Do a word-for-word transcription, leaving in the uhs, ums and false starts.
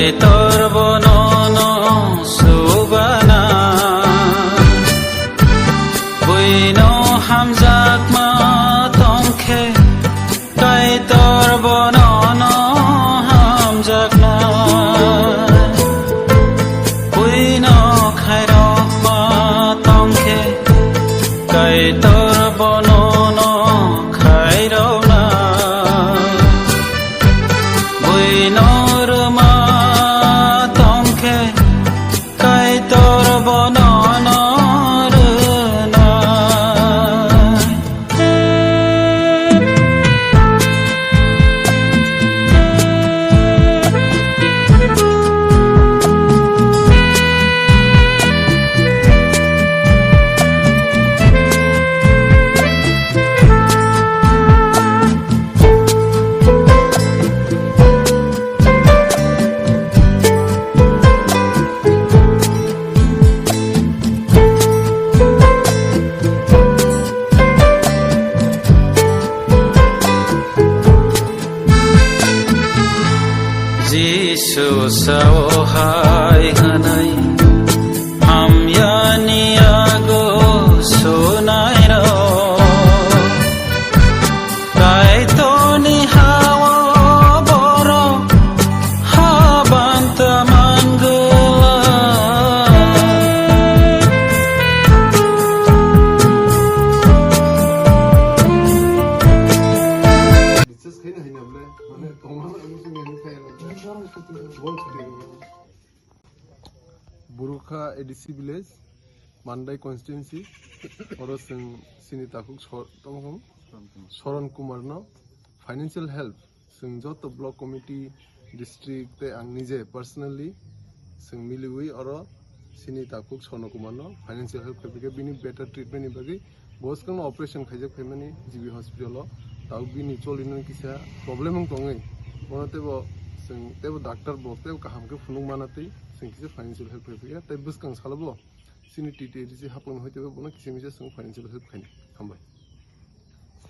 Kaitor bono no subana, buino hamjakma tongkhe, Kaitor bono no hamjakna, buino khairokma tongkhe, Kaitor bono no khairokna. Buino rwma tongkhe, Kaitor bono no rwnai. Jisu sao hai hwnwi, hamyani yago sunairok. Kaitorni hao borok habanta mangwlak. Buruka A D C village, Mandai constituency, oro chwng chini takhuk Sor-, tamo khe Soron Kumar no financial help chwng joto block committee, district tei ang nije personally chwng miliwi oro chini takhuk Soron Kumar no financial help khaipikha bini better treatment ni bagwi. Bo swkangno operation khaijak phaimani G B hospital o, tabuk bini cholinani kisa problem wng tongwi, bono teibo chwng teibo doctor bo teibo kaham khe phunuk mana twi chwng kisa financial help khaipikha. Tei bwskang salo bo chini T T A D C hapung hai teibo bono kisa misa chwng financial help khainai. Hambai.